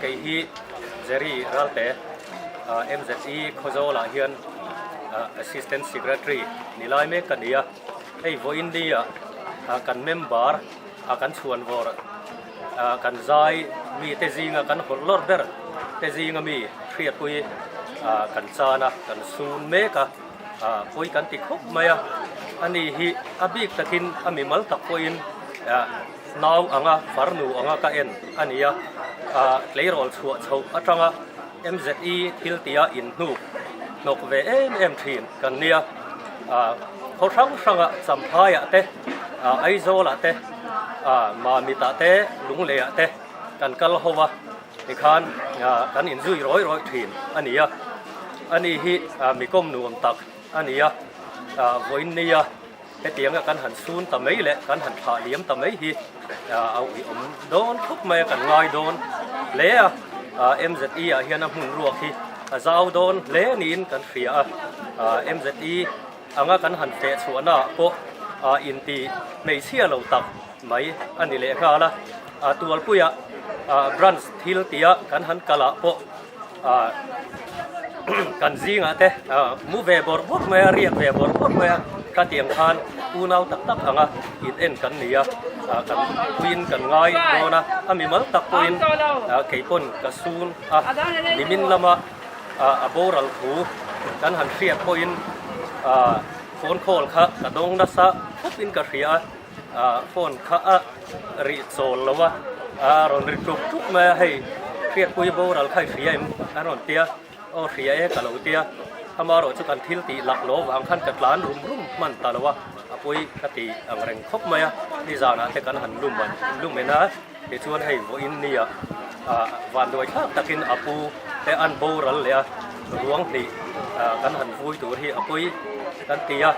Kei hi Jerry Ralte MZE Khawzawlah hian Assistant Secretary ni lai mek ka ni a, hei vawiin ni ah kan member kan chhuan vawr kan zai mi te zinga kan hawlh lawr ber te zinga mi hriatpui kan chan a, kan sun mek a, pawi kan ti khawp mai a, ani hi a bik takin a mimal tak pawhin nau anga farnu anga ka en a ni a, tleirawl chhuah chhoh atanga MZE thil tia inhnuk hnawk ve em em thin kan nia, khaw hrang hranga Champhaiah te, Aizawlah te, Mamitah te, Lungleiah te kan kal ho a, tikhan kan inzui rawi rawi thin a ni a, ani hi mikawm nuam tak a ni a, vawiin nia hetianga kan han sun ta mai leh kan han thlah liam ta mai hi a uiawm dawn khawp mai a, kan ngai dawn hle a, MZE ah hian a hmun ruak hi a zau dawn hle niin kan hria a, MZE anga kan han feh chhuahna ah pawh inti hmeichhia lo tak mai a ni leh nghal a, Tualpuia branch thil tia kan han kal ah pawh kan zingah te mu ve bawrh bawrh mai a, riak ve bawrh bawrh mai a, khatiang khan unau tak tak anga in en kan ni a, kan puiin kan ngai dawn a, a mimal tak pawhin keipawn ka sun a, nimin lama a boral thu kan han hriat pawhin phone call kha ka dawng nasa khawp in ka hria a, phone kha a rih chawl lo a, a rawn ri tluk tluk mai a, hei hriatpui boral kha i hria em a rawn tia, aw hria e ka lo tia, amaherawh chu kan thil tih lak lo avang khan ka tlan rum rum hman ta lo a, a pawi ka ti ang reng khawp mai a, nizanah te kan han lum an lum en a, tichuan hei vawiin nia ah vanduai thlak takin a pu te an boral leh a, ruang hnih. kan han vui tur hi a pawi kan ti a,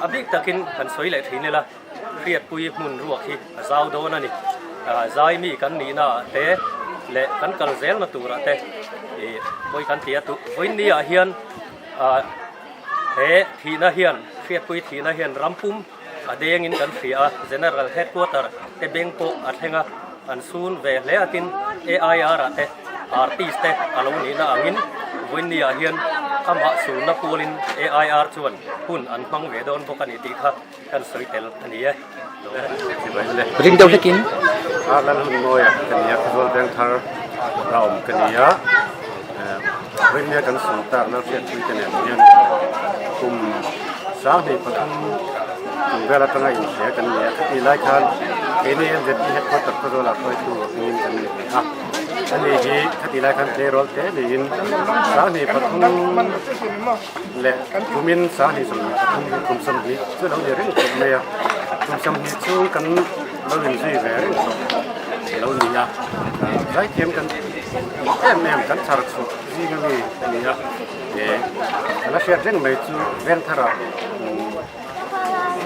a bik takin han sawi leh thin ila hriatpui hmun ruak hi a zau dawn a ni. Zai mi kan nihna ah te leh kan kal zelna turah te pawi kan ti a, vawiin ni ah hian he thihna hian hriatpui thihna hian rampum A dengin kan hria a, General Headquarter te beng pawh a thleng a, an sun ve hle a tin AIR ah te artist te a lo nihna angin vawiinni-ah hian amah sunna pualin AIR chuan hun an hmang ve dawn bawk a ni tih kha kan sawi tel a ni e. Ring deuh hlekin. Lal hun nawiah ka ni a, Khawzawl Vengthar a awm ka ni a, vawiinnia kan sun tak Lalhriatpui te nen hian kum 2003 kum vel atanga inhria kan ni a, khati lai khan keini MZP headquarter Khawzawlah hruaitu hmingin kan ni ve a, ani hi khati lai khan tleirawl te niin 2003 leh kumin 2023 hi kum 20 chu lo ni reng tawh mai a, kum 20 chhung kan lo inzui ve reng tawh a lo ni a, zaithiam kan em em kan chhar chhuah zing ami a ni a. He ka la hriat reng mai chu Vengthara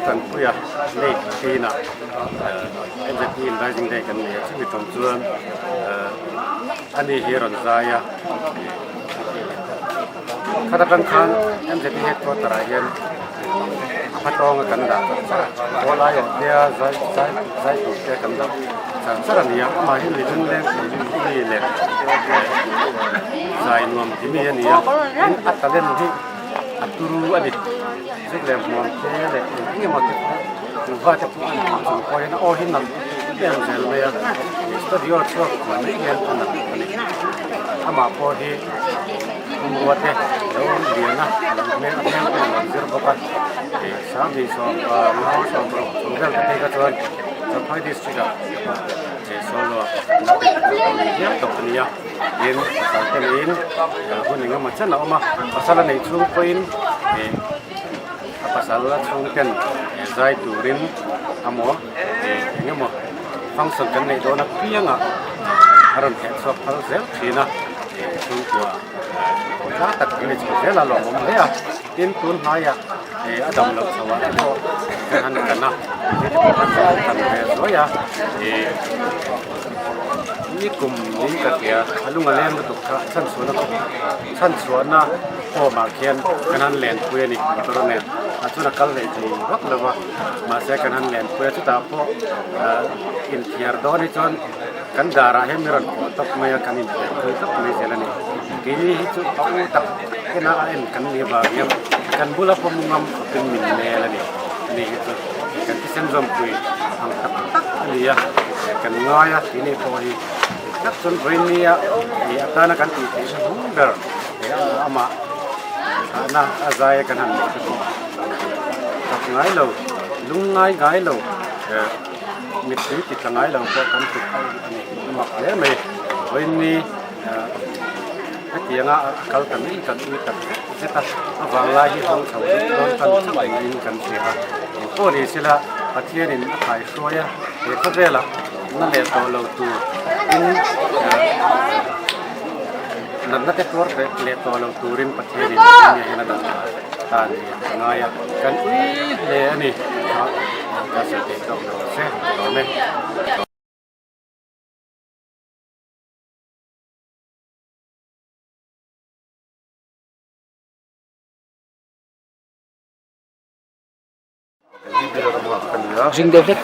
Tanpuia late ṭinah MZP in Rising Day kan nei a, chumi ṭawng chuan ani hi a rawn zai a. Khat aṭang khan MZP headquarter ah hian a hmatawng a kan dah char char a, aw lai awh te a zai zai zai tur te kan dah char char a ni a, amah hi mi lungleng thei mi leh zai nuam ti mi a ni a, tin a talent hi a turu a ni, zuk leh hmuam te leh eng eng emaw te pawh nuva te pawh a ni chung pawh hian a aw hi nalh em zel mai a, studio chhuak tur mai hian a nalh a ni, amah pawh hi pumrua te lo lian a a lo hmel a hmel te a lo zir bawk a, 2010 sawmruk chung vel te phei kha chuan Champhai district ah pawh solo ah pakhatna te a lo ni hial tawh a ni a. Tin, pasal te neiin hun eng emaw chen a awm a, pasal a neih chhung pawhin ih a pasal a chhung ten zai turin amaw ih eng emaw function kan neih dawn apiangah a rawn theh chhuak phal zel thin a, ih chhungkua tla tak an ni chho zel a lawmawm hle a, tin tun hnaiah ih a dam loh chho ah te pawh kan han kan a, te pawh kan han kan ve zuai a ih. Ni kum niin ka hria, a lung a leng lutuk kha chhanchhuahna chhanchhuahna home ah khian kan han lenpui a ni motor nen ah chuan a kal leh thei vak lo va mahse kan han lenpui a chutah pawh ah inthiar dawn hi chuan kan darah hian mi rawn khawh tawp mai a kan inthiar pui tawp mai zel a ni keini hi chu a u tak ena a en kan ni vang hian kan bula pawm ngam khawpin min nel a ni ani hi chu kan thisen zawmpui ang tak tak a ni a. Kan ngai a tih nei pawh hi tak chuan vawinia ih atana kan tih theih na hmung ber amah thahna a zai a kan han neih te pawh tak ngai lo lung ngai ngai lo mittui ti tla ngai lo pawh kan hlut a ni a mak hle mai vawiini hetianga a kal ta mai kan ui tak zet zet a a vanglai hi hawng chho dawn tan chauh niin kan hria a engpawh ni sela Pathianin a kaihruai a. He khawvela na leh tawh lo tur in natna te tuar leh tawh lo turin Pathianin enge hian a dah ta a ni a ngai a, kan ui hle a ni. Ka sawi theih tawk lo che, lawm e. Ring deuh hlek.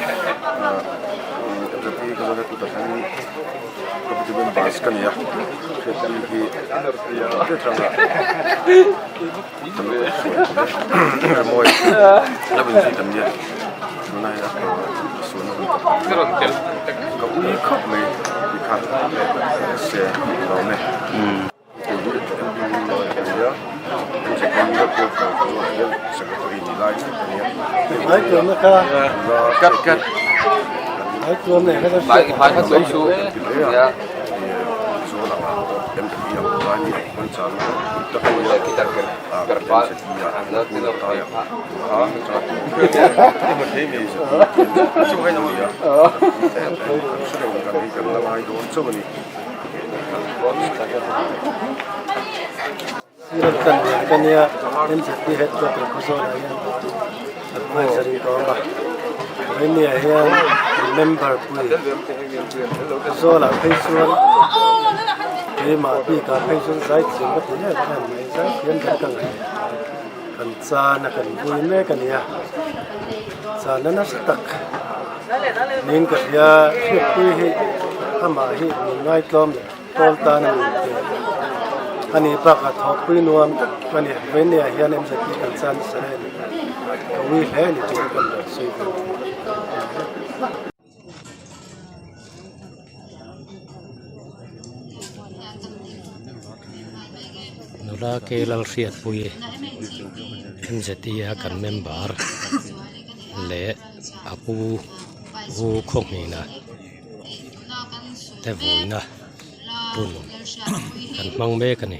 Ram kan lian ka nia MZP headquarter Khawzawlah hian adviser in ka awm a Vawinia hian member pui Khawzawlah phei chuan keimah bikah phei chuan zaithiam ka ti em em mai zaithiam ber ka ngaih kan chan a kan vui mek a nia chan a nasa tak niin ka hria hriatpui hi amah hi min ngaitlawm leh. Pawl tan a ni tih a nih bakah thawkpui nuam tak a ni. Vawinia hian MZP kan chan nasa hle a ni. Ka ui hle a ni tih ka lo sawi ve. Nula Kelalhriatpui MZP a kan member leh a pu U Khawnghnina. Te vuina hun kan hmang mek a ni.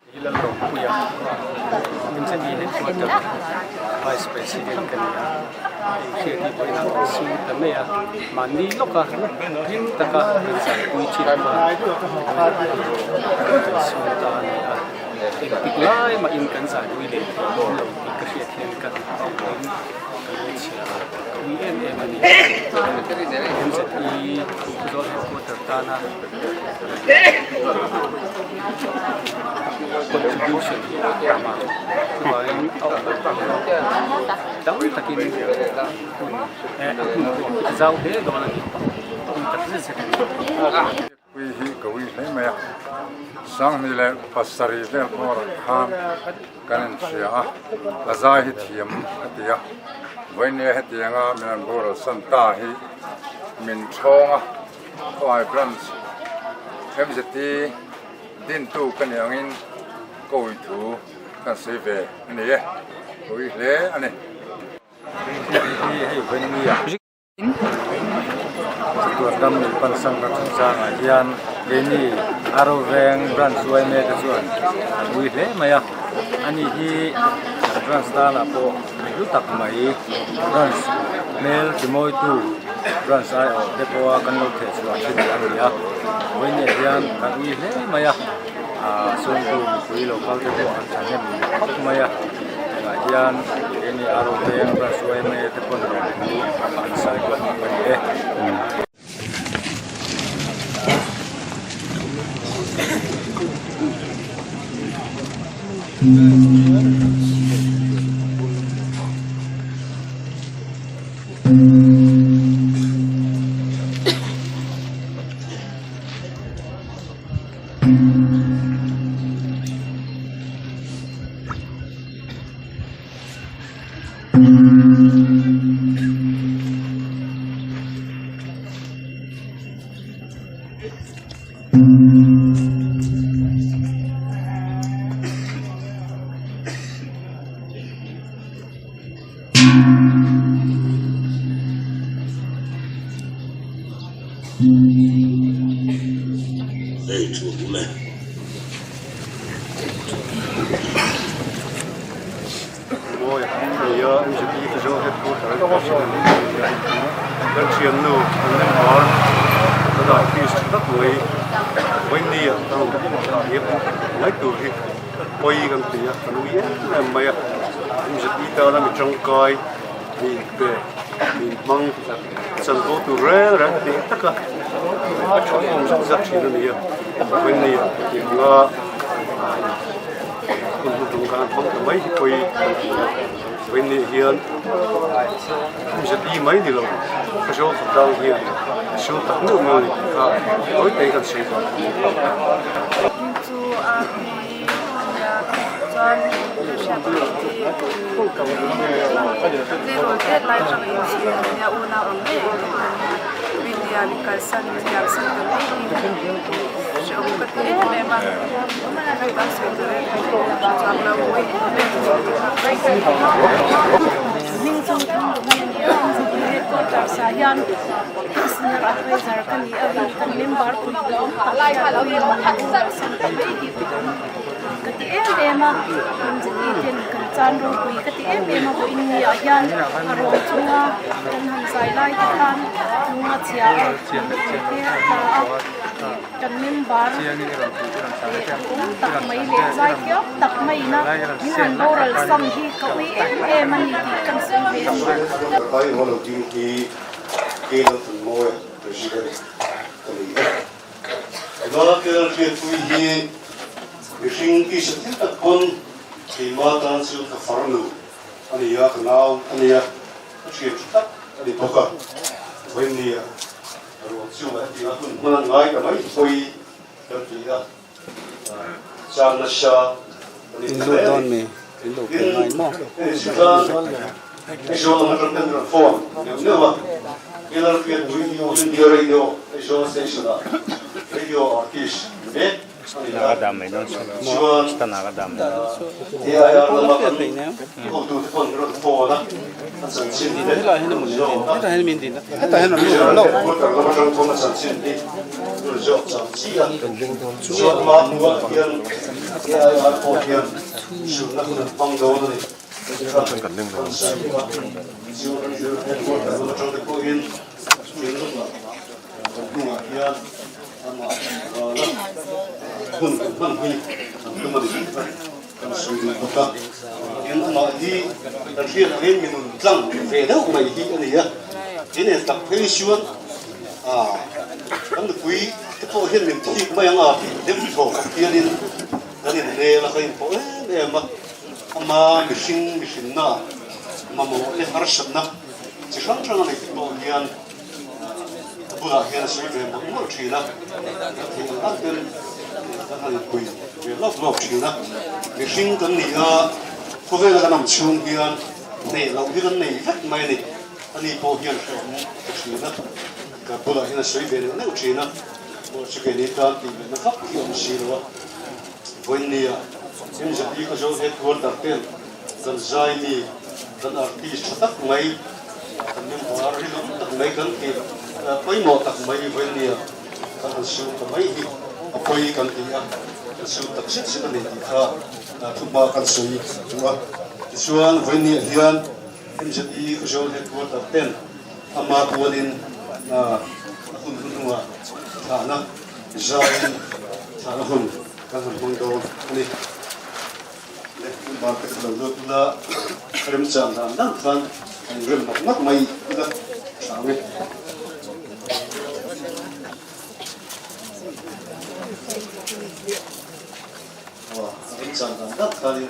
Hi Lalropuia MZE Headquarter Vice President ka ni a, hei hriat hi vawiinah kan siam ta mai a, mahni lawka hlim taka kan zaipui thin kha kan siam ta a ni a, engtik lai mahin kan zaipui leh thei dawn lo tih ka hriat hian ka hlauhin ka lo chhia a, ka ui em em a ni. MZE Khawzawl Headquarter tana Contribution hi a tam a, chuvangin a awm tam takin hun eh a hun ruak hi a zau hle dawn a ni hun tak zet zet a ni. Pui hi ka ui hle mai a, Sanghni leh pasarih vel bawrah khan kan inhria a, a zai hi thiam a ti a, vawinia hetianga min rawn boral san ta hi min thawng a. Khawngai Branch MZT dintu ka nih angin ka ui thu kan sawi ve a ni e, ka ui hle a ni. Hei hi Vennia chatuan ram leh Pansanga chungchangah hian keini Aroveng Branch yma te chuan an ui hle mai a, ani hi Branch tanah pawh mi hlu tak mai Branch hmel timawitu Branch aiawh te pawha kan lo theh chhuah thin a ni a, vawiinah hian kan ui hle mai a, ah sawmtu mipui lo kal te pawh an thahnem khawp mai a, tunah hian keini Aroveng Branch yma te pawn lawmthu an sawi bawk a ni e. Mawi nia MZP te zawng headquarter an kal thin an kan thiannu an member kan artist tha tak mai Vawinia mai tur hi pawi kan ti a kan ui em em mai a MZP tana mi tangkai mi inpe mi inhmang chanvo tur reng reng hneh taka a tha zat zat thin a ni a Vawinia hetianga Hun hnuhnung kan hmang ta mai hi pawi kan ti a, vawiin hian MZP mai ni lo Khawzawl khawtlang hian sul tak meuh meuh a ni tih kha tawi tawi kan sawi vang a ni. Hming chu RP a nia chuan hriat tur hi tleirawl tet lai atanga inchhir a nia unau ang mai a inawm a nia Rinlian inkalsan thiamsan ta mai hi hrehawm ka ti em em a. Hming chu Thangdawmi a ni a, MZP headquarters ah hian senior advisor ka ni a, kan member pui awm tak hian ui a rawn boral san ta mai hi kan ti em em a, MZE ten kan chan ropui ka ti em em a, vawiin ni ah hian a ruang chunga kan han zai lai te khan lung a chhia a, mittui te a tla a, kan member leh duhawm tak mai leh zai thiam tak maiin a min han boral sam hi ka ui em em a ni tih kan sawi ve a ni. President ka ni e. Tuna kel hriatpui hi mihring tisa thil tak pawn keima tan chu ka farnu a ni a, ka nau a ni a, ka thian tha tak a ni bawk a. Vawinia ruang chungah hetiang a hun hman ngai ta mai pawi kan ti a, chang nasa a ni ta hle a ni. Tin, hei chutan Aizawl lam atang ten rawn phone neuh neuh a, Kelar Hriatpui hi All India Radio Aizawl Station ah radio artist ni mek a ni a, chuan AIR lama kan hotute pawn rawn phone a, a chanchin te rawn zawk a, Headquarter lam atang pawn a chanchin hi rawn zawk chang chi a, chuan ama hnuah hian AIR pawh hian Hrumna hun an hmang dawn a ni. Headquarter atang te pawhin thinlungah kan hnungah hian amah rala hun kan hman hi an tum a ni tih kha kan sawi duh bawk a. Tin, amah hi kan hriat angin mi nun tlang ve deuh mai hi a ni a. Tin, tak phei chuan kan nupui te pawh hian min thik mai ang a tih deuh thaw khat hianin Kan inrel a, ka inpawh em em a, ama mihring mihrinna mamawh leh harsatna chi hrang hrang a neih te pawh hian a bulah hian a sawi ve mawlh mawlh thin a, kan theih ang ang ten kan han inpui ve lawk lawk thin a, mihring kan ni a, khawvela kan awm chhung hian neih loh hi kan nei vek mai a ni, ani pawh hian hrehawm ti thin a, ka bulah hian a sawi ve neuh neuh thin a, maw chu keini tan tih lehna vak hi a awm si lo a. Vawinia MZP Khawzawl Headquarter ten kan zaimi, kan artist tha tak mai, kan member rilawm tak mai kan tih pawimawh tak mai vawinia kan han siam ta mai hi a pawi kan ti a, kan siam tak zet zet a ni tih kha thuhma kan sawi duh a. Tichuan vawinia hian MZP Khawzawl Headquarter ten ama pualin a hun hnuhnungah thlahna Zaiin thlahna hun kan han hmang dawn a ni. Le hmun te kha lo lut ula, remchang dan dan khan a inrem mak mak mai ila tha ang e. Aw, a remchang dan dan khanin.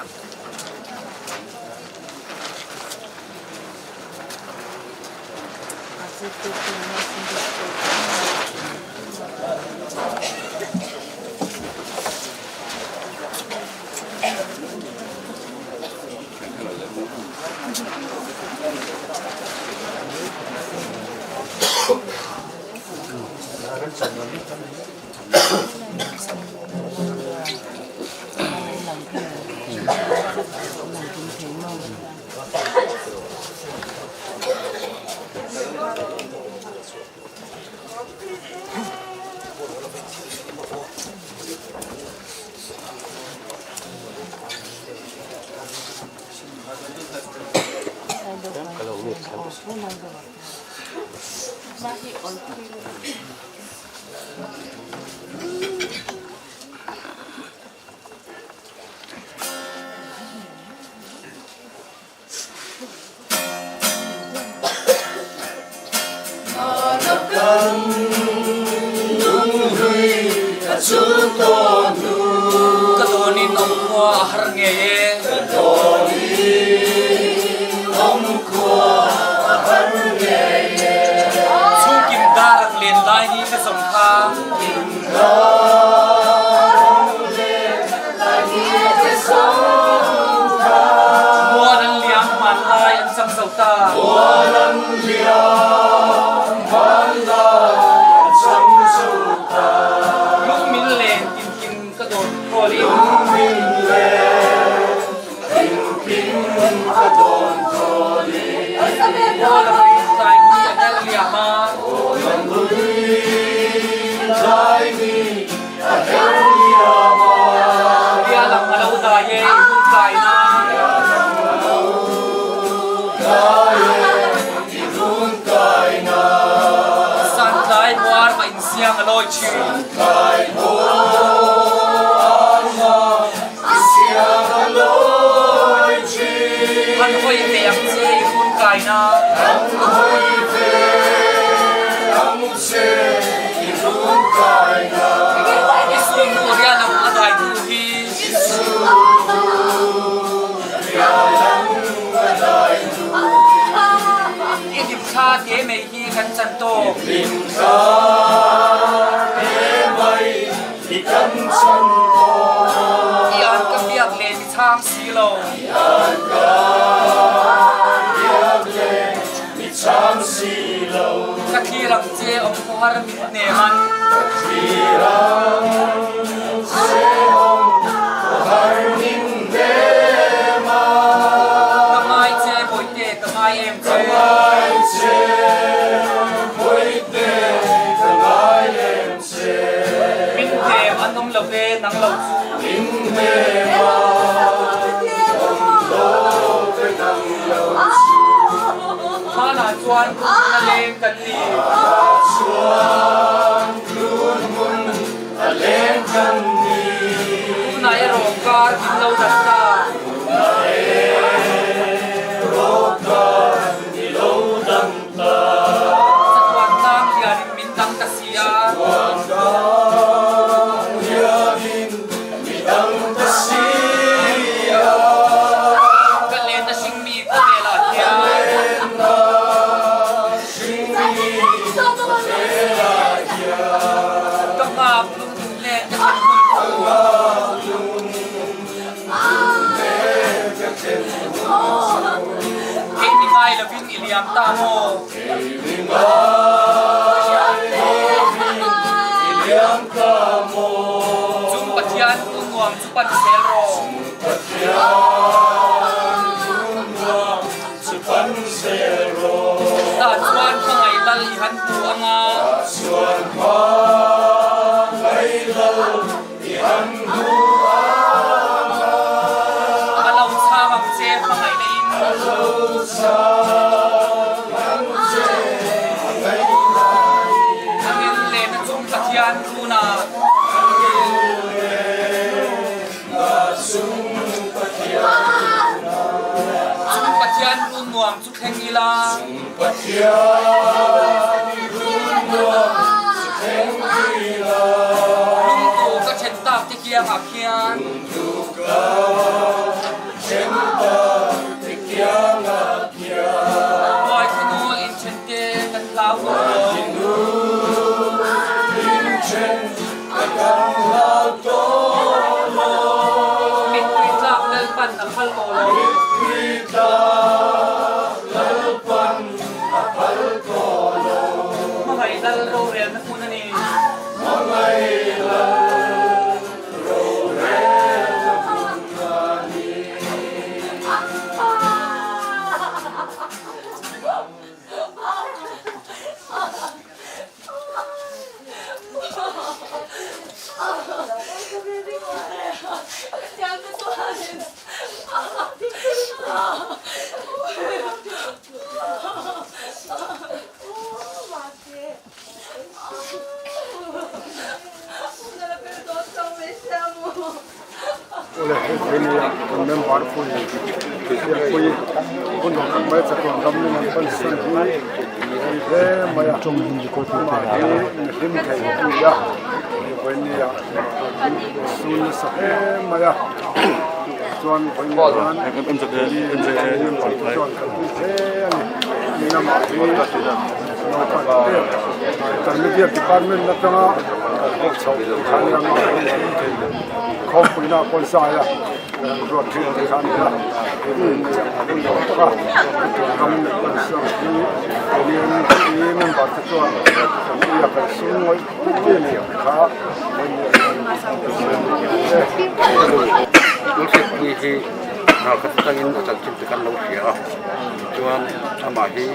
Ka dawnin awm khua a har ngei e. Ka dawnin awm khua a har ngei e. Chungkim dar an len lai ni te zong kha. Kim dar an len lai ni te zong kha. Mual an liam hman lai an cang zo ta. Mual an liam hman lai an cang zo ta. Lung min len tinkin ka dawt khawl in. Lung min len tinkin ka dawt khawl in. Mual a rin tlai ni a her liam a. Mual a rin tlai ni a her liam a. Bialang a lo dai. tlai e i run kai na. Santlai huar ma insiang a lawi thin. Santlai huar ma insiang a lawi thin. Han hawi ve ang che i run kai na. Han hawi ve ang che i run kai na. I sunu rial ang a dai tu hi. I sunu rial ang a dai tu hi. I hlimthla te mai hi kan chan tawk. I hlimthla te mai hi kan chan tawk. I an ka biak le mi chhang si lo. I an ka biak le mi chhang si lo. Ka thlir ang che awm khawhar mit hnem an. Ka thlir ang che awm khawhar mit hnem an. Ka ngai che Bawihte ka ngai em che. Ka ngai che Bawihte ka ngai em che. Min hnem an awm lo ve nang lo chu. Min hnem an awm lo ve nang lo chu. Hmanah chuan hmun a leng kan ni. Hmanah chuan hmun a leng kan ni. Tunah erawh kar min lo dan ta. Tunah erawh kar min lo dan ta. Chatuan tlang hianin min dang ta si a. Chatuan tlang hianin min dang ta si a. Ka len a hringmi khawvelah hian. Ka len a hringmi khawvelah hian. Ka nghak lung len ka thlen hun chu. Ka nghak lung len ka thlen hun chu. Kei mi ngai lovin i liam ta maw? Kei mi ngai lovin i liam ta maw? Chung Pathian u nuam chu pan sel rawh. Chung Pathian u nuam chu pan sel rawh. Tah chuan hmangaih lal i han hmu ang a. Tah chuan hmangaih lal i han hmu ang a. A lo chhang ang che hmangaihna in. A lo chhang ang che hmangaihna in. A ngel lehna chung Pathian tunah. A ngel lehna chung Pathian tunah. Chung Pathian run nuam chu thleng ila. Chung Pathian run nuam chu thleng ila. Lungtu ka then tak te kiangah khian. Lungtu ka then tak te kiangah khian. Ruai khawnawl inthen te kan hlau tawh lo. Ruai khawnawl inthen te kan hlau tawh lo. Mittui tlak Lalpan a phal tawh lo. Mittui tlak Lalpan a phal tawh lo. Hmangaih Lal rorelna hmun a ni. Hmangaih Lal rorelna hmun a ni. Awle hei thei nia kan member pui Biakpui hun kan mai chatuan ram nen an pan san hi hei hle mai a amah hi mihlim thei a ni a vawinia sun nasa hle mai a chuan vawinia hian member te chuan kalpui hle a ni tin amah hi naupang te intermediate department atanga kalpui chhoh khan amah hi khawmpuina pawisa a. Ruat ṭhin te kha a ni a, hun lo tak a, ram siam hi keini member te chuan kan ui a kan sum ngawih ngawih a ni ang kha Tulsipui hi ralkhat atangin a chanchin te kan lo hria a, tichuan amah hi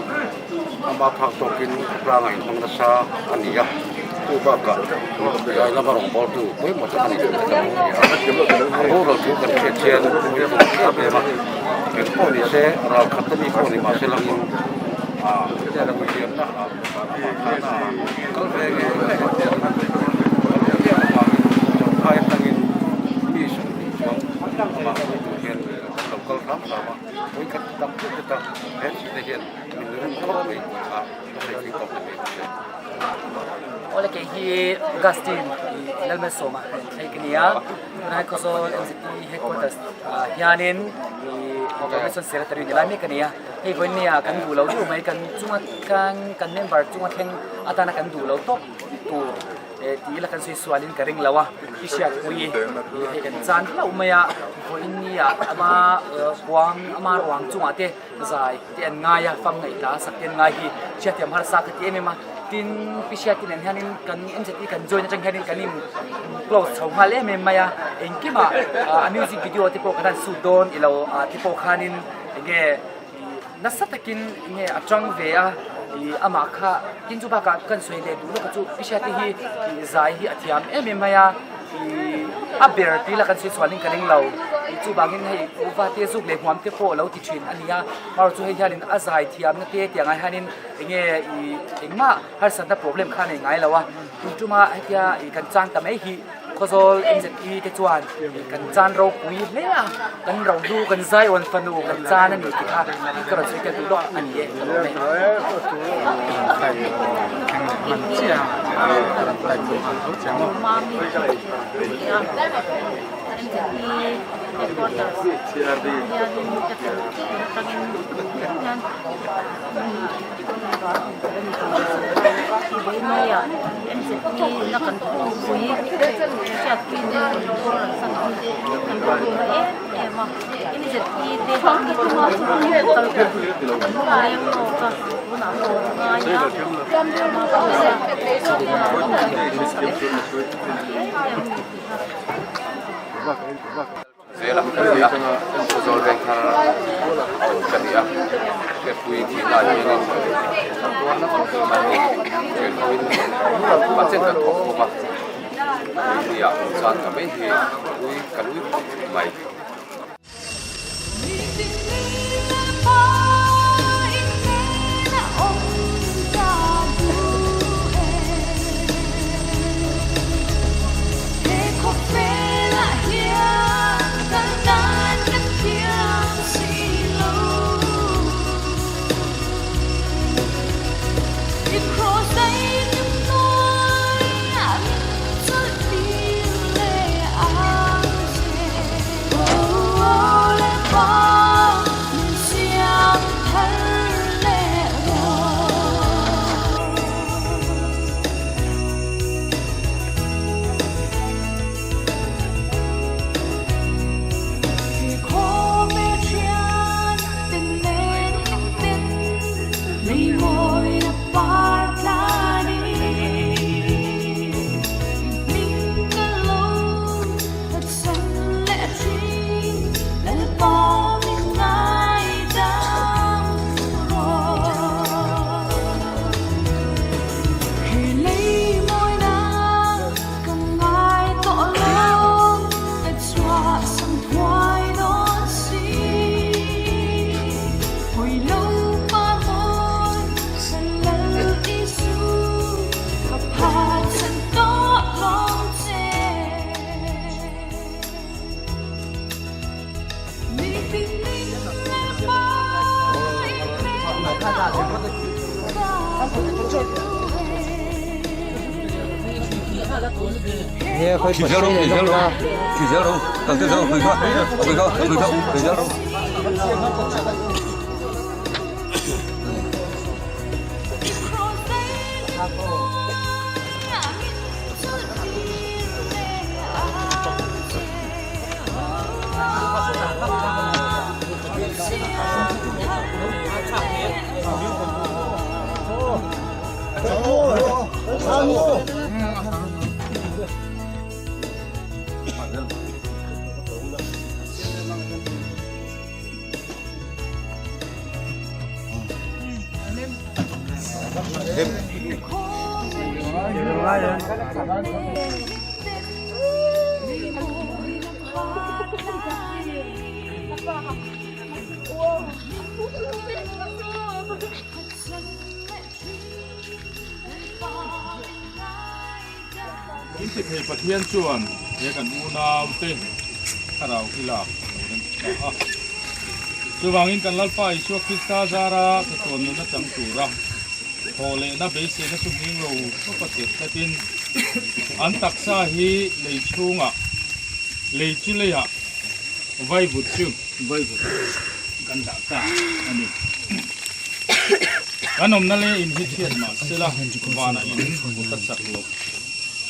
ama phak tawkin khawtlangah inhmang nasa a ni a. Chu bakah zai lama rawngbawltu pawimawh tak a ni tih ka lo hria a. A boral thu kan hriat hian pawimawh em em a, eng pawh ni se ral khat a mi pawh ni mahse langin ah thiamna ah amah thahna ah kal ve ngei ngei a tia khan kan hmu em avangin Champhai atangin mi 20 chuang amah hmu tur hian kan lo kal hram hram a, vawikhat tak zet zet a he thihna hian min rin khawp mai tih kha ka hreipui tawk ta mai bawk e. Awle kei hi Augustine Lalmalsawma hei ka ni a, tunah Khawzawl MZP headquarters ah hianin Operation Secretary ni lai mek ka ni a, hei vawinia kan duh lo deuh mai kan chunga tlang kan member chunga thleng atana kan duh lo tawp tur tih ila kan sawi sualin ka ring lo a, i hriatpui hei kan chan hlauh mai a, vawinia ama kuang ama ruang chungah te Zai te an ngai a, fam ngaih hla sak te an ngai hi hriatthiam harsa ka ti em em a. Tin, Pi Hriati nen hianin kan MZE kan join atang hianin kan in close chho nghal em em mai a. Engkimah a music video te pawh kan han shoot dawn ilo te pawh khanin enge nasa takin enge a tang ve a, ih amah kha tin chu bakah kan sawi leh duh lawk a chu Pi Hriati hi zai hi a thiam em em mai a. Ih a ber tih la kan sawi chhuanin ka ring lo. Ih chuvangin hei kuhva te zuk leh hmuam te pawh lo ti thin a ni a. Amaherawhchu hei hianin a zai thiamna te tiang ah hianin enge ih engmah harsatna problem kha a nei ngai lo a. Tun tuma hetia ih kan chang ta mai hi Khawzawl MZE te chuan ih kan chan ropui hle a, kan rohlu kan zaiawn fanu kan chan a ni tih kha ka rawn sawi tel duh lawk a ni e ka lawm e. Zela ka ni a, Khawzawl Vengthar a awm ka ni a, Hriatpui thihna ah hianin kan tuarna khawp mai a ni, thian hoin mahse kan thawk bawk a, keini ah chuan ka mai hi ui ka lui khawp mai. In ti thei Pathian chuan he kan unau te thlarau hi lak a lo rem ta a. Chuvangin kan Lalpa Isua Krista zara chatuan nuna chang tura thaw lehna beiseina chu hming lo tawpa tirh tlatin an taksa hi lei chhungah lei chu leiah vaivut chu vaivut kan dah ta a ni. Kan awmna leh in hi chhiat mah sela vanah in kut a chak loh.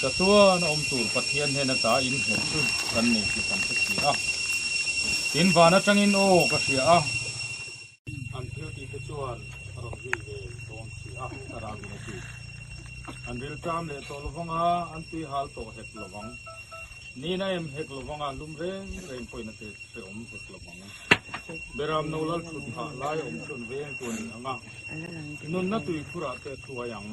Chatuan a awm tur Pathian hnena ta in nghet chu kan nei tih kan hre si a. Tin van atangin aw ka hria a. An thil tih te chuan a rawn zui ve dawn si a, thlarau in a ti. An rilṭam leh tawh lovang a, an tui hal tawh hek lovang. Nina em hek lovang a, lum reng reng pawhin a tet hrehawm hek lovang. Beram no lal thut phah lai awm chuan veng tu a ni ang a, nunna tui khurah te a thuai ang.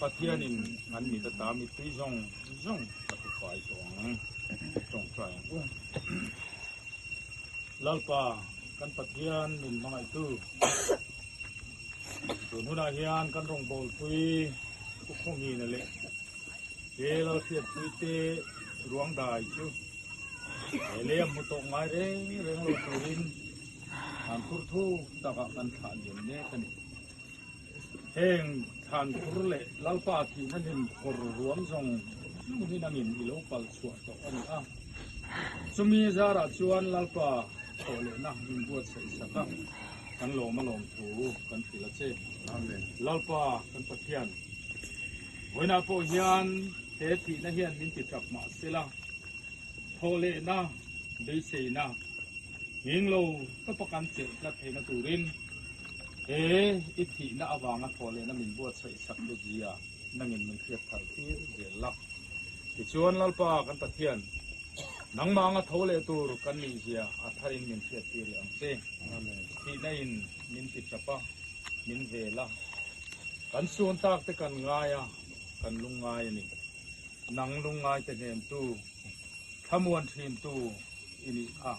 Pathianin an mit ata mittui zawng zawng a thufai tawh ang. Tawngtai ang u. Lalpa, kan Pathian min hmangaihtu, tun hunah hian kan rawngbawlpui Pu Khawngina leh he Lalhriatpuite ruang dai chu he lei a hmu tawh ngai reng reng lo turin an phur thuk takah kan thlah liam mek a ni. Heng thlan phur leh Lalpa thihna hlim kawr ruam zawng zawng hi nangin i lo pal chhuah tawh a ni a. Chumi zarah chuan Lalpa thawh lehna min buatsaih sak a, kan lawm a lawm thu kan hrilh a che. Lalpa kan Pathian, vawiinah pawh hian he thihna hian min ti tap mah sela, thawh lehna beiseina Heng lo tawpa kan chelh tlat theihna turin he i thihna avanga thawh lehna min buatsaih sak hlut zia nangin min hriat thar tir zel la. Tichuan Lalpa kan Pathian, nangmah anga tho leh tur kan nih zia a tharin min hriat tir leh ang che. Thihna in min ti tap a, min vel a, kan sun tak te kan ngai a, kan lungngai a ni. Nang lungngai te hnemtu, thlamuan thintu, i nih kha.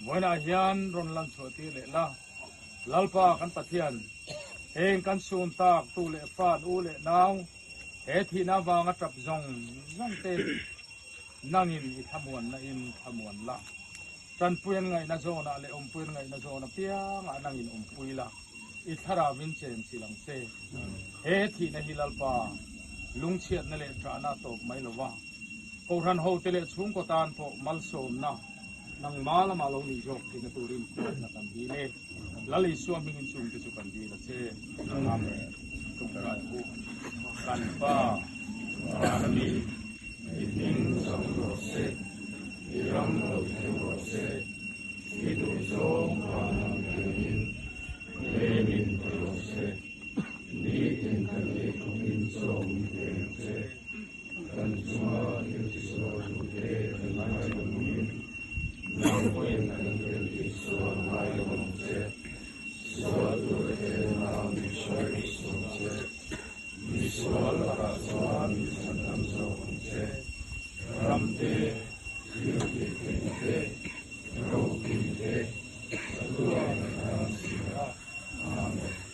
Vawiinah hian rawn lan chhuah tir leh la, Lalpa kan Pathian, heng kan sun tak tu leh fan u leh nau, he thihna avanga tap zawng zawng te nangin i thlamuanna in thlamuan la. Tanpui an ngaihna zawnah leh awmpui an ngaihna zawn apiangah nangin awmpui la, i thlarau in chen chil ang che. He thihna hi Lalpa lungchhiatna leh ṭahna a tawp mai lova, Kohhran hote leh chhungkaw tan pawh malsawmna nangma lamah lo nih zawk theihna turin hriatna kan dil e. Lal Isua hmingin chungte chu kan dil a che. Amen. Tawngtai hu kan Pa van a mi, i hming zam rawh se, i ram lo thleng rawh se, i duhzawng van ang piangin hlemin ti rawh se, nitin kan ei khawpin chaw min pe ang che. Kan chunga thil tisual tute kan ngai lo angin, nang pawhin kan thil tihsual ngai lo ang che. Sual tur hnena min hruai sual che. Misual lakah chuan min chhandam zawk ang che. Ram te, thil tihtheihna te, ropui te, chatuan kan tan si a. Amen.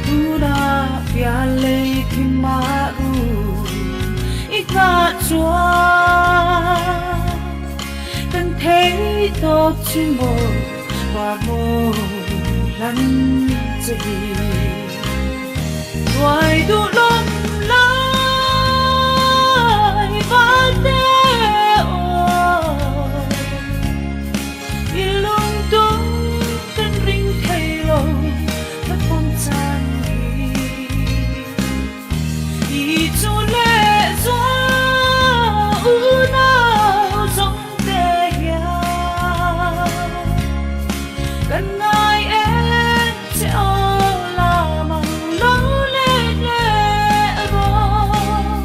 Tuna pia lei ki maru. tawp chu maw par mawi hlan che hi Hnuai duh lawm lai val te aw I lungtum kan ring thei lo ka pawm chan hi. I chu leh zua unau zawng te hian kan ngai em che aw la mang lo let leh rawh.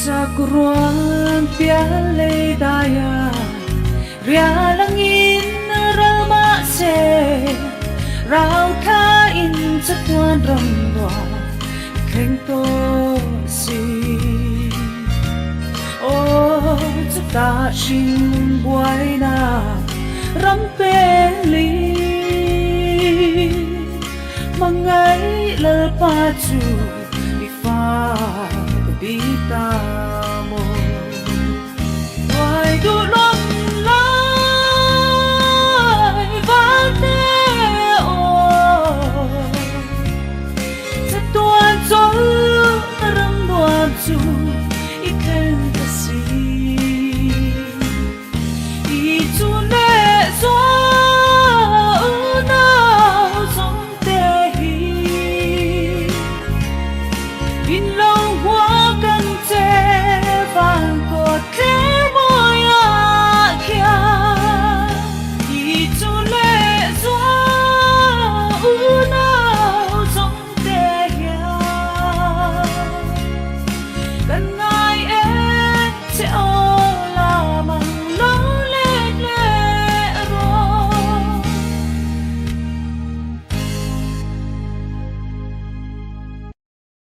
Sakuruan pialei daya rialangin ral mahse rau tha in chatuan ram nuam thleng tawh si Aw chutah hring buaina ram peli Hmangaih Lalpa chu i fa ka ti ta maw Hnuai duh lawm lai val te aw Chatuan chawlh ram nuam chu.